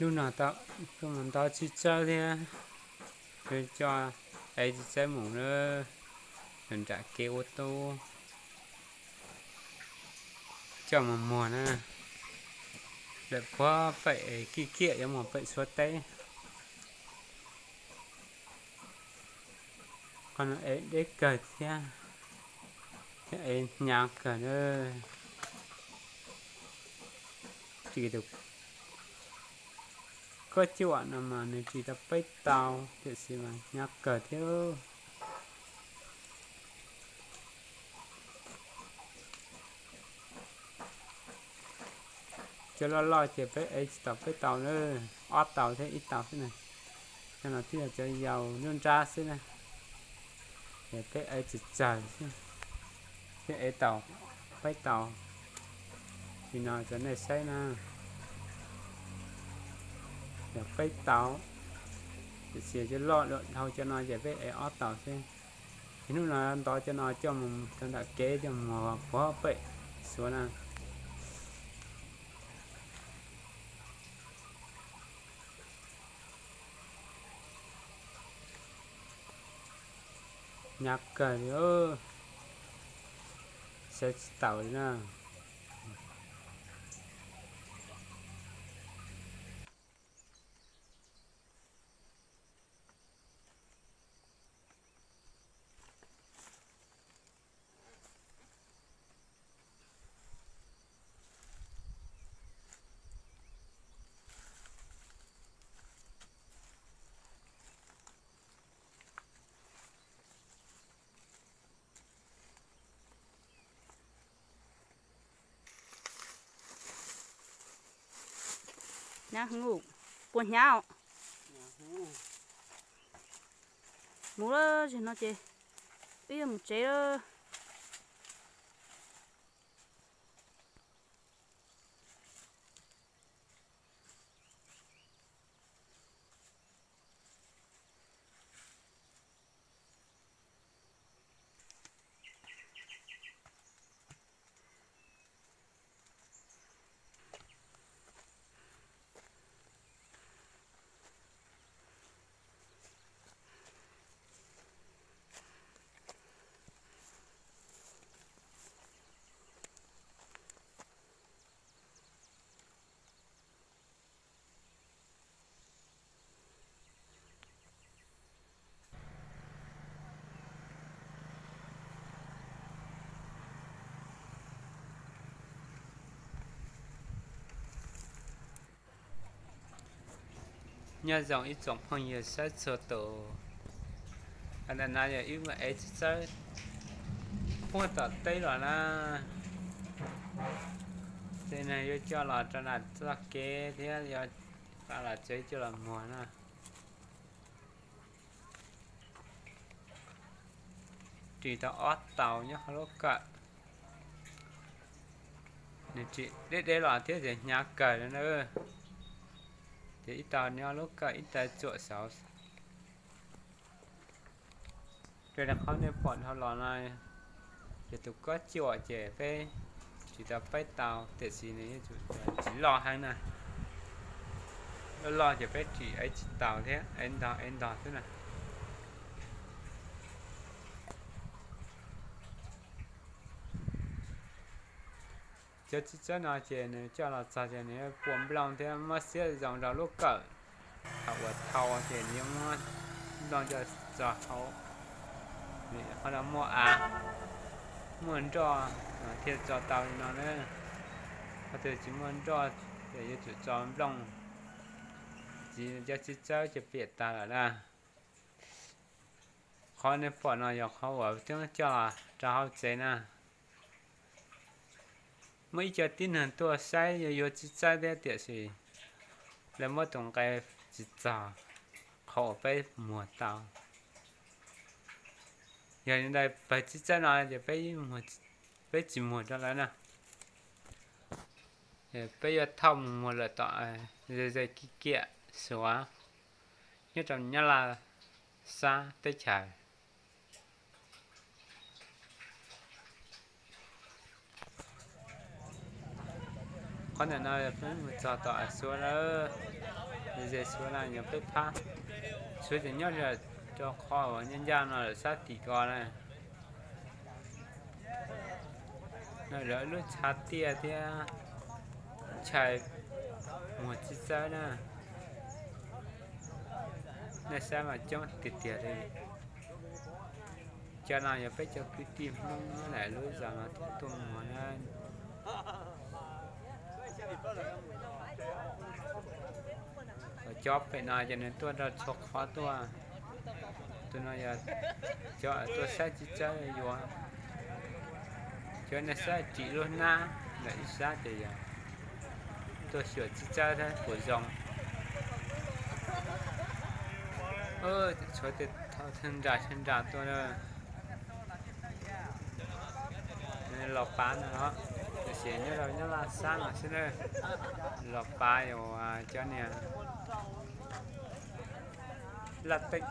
Hnub no tau tuaj mus nto tsib txawb thiab, coj ev tsib txawb mus na, nram kev ua tub coj mus muag na. Lawm puag pem es kiaj kiaj yuav mus pem Suav teb. Qhov no ev deb kawg thiab, thiab ev hnyav kawg na. Tus kob cuam no mas nws tsis tau peb tau, tiam sis mas hnyav kawg thiab. Cov loj loj ces peb ev tsis tau peb tau na, ob tau thiab ib tau xwb na. Cov no twb yog cov yau nruab nrab xwb na, es peb ev tsis tsawg xwb, thiab ev tau peb tau. Nim no cov nej saib na, yog peb tau, tiam sis cov loj dhau cov no ces peb ev ob tau xwb. Ces hnub no ntov cov no coj mus rau nram kev coj mus puag pem Suav na. Hnyav kawg li, saib tsis taus li na. Hnyav heev, puas hnyav os? Mus lawm, zaum no ces wb yuav mus tsev lawm. Nyob zoo ib tsoom phooj ywg saib txhua tus, ntawm no yog wb mus ev tsib txawb puag tom teb los na. Ces nws yuav coj los rau nram txoj kev thiab yuav los tsev coj los muag na. Ris tau ob tau nyob hauv lub kawm. Nws ris deb deb los thiab ces hnyav kawg li na. Ces ib tau nyob lub kawm ib tau tsuam saud. Raws li qhov nej pom dhau los no, ces tus kob cuam ces peb ris tau peb tau, tiam sis nws yuav tsum tsis loj heev na. Loj loj ces peb ris ev tsis taus thiab, ev ntog ev ntog xwb na. Cov tsib txawb no ces nws coj los txog ces nws yuav pua nplooj thiab muab xiab zoo rau lub kawm. Thaum uas thau ces nws yuav muab nplooj coj txog hauv. Qhov no muaj av, muaj nroj thiaj tso tau li no na. Qhov twg tsis muaj nroj ces yuav tsum tso nplooj. Txiv cov tsib txawb ces piam tag lawm na. Qhov nej pom no yog qhov uas twb coj los rau hauv tsev na. Muaj ib co tib neeg tuaj saib yuav yuav tsib txawb thiab tiam sis lawv muab tus nqe tsis txog qhov uas peb muag tau. Yog li ntawd pawg tsib txawb no ces peb tsis muag rau lawv na. Peb yuav thauj mus muag lawm tom ze ze kiab kiab Suav nyob rau Nyab Laj sab teb chaws. Qhov ntawm no peb mus txog tom av suav lawm, ze suav no yog peb phab. Suav ces nyob rau qhov uas ncaj ncaj no lawm sab tim ko na. No lawv lub tshav tiaj thiab ntshai muag txhij txawb na. Nej saib mas coob tiag tiag li. Cov no yog peb cov kwv tij Hmoob nyob lawm lub zos no tuaj muag na. Cov pem no ces nws tuaj rau txhua qhov tuaj. Tus no yog cov tuaj saib txhij txawb yuav. Cov nej saib ris lub hnab ntawm ib sab ces yog tuaj xyuas txhij txawb thiab puas zoo. Tshuav tej thawj nra thawj nra tuaj na. Los Pav no los, tiam sis nyob rau nyob Laj Xab no xwb na. Los Pav uas cov niag Laj Teb.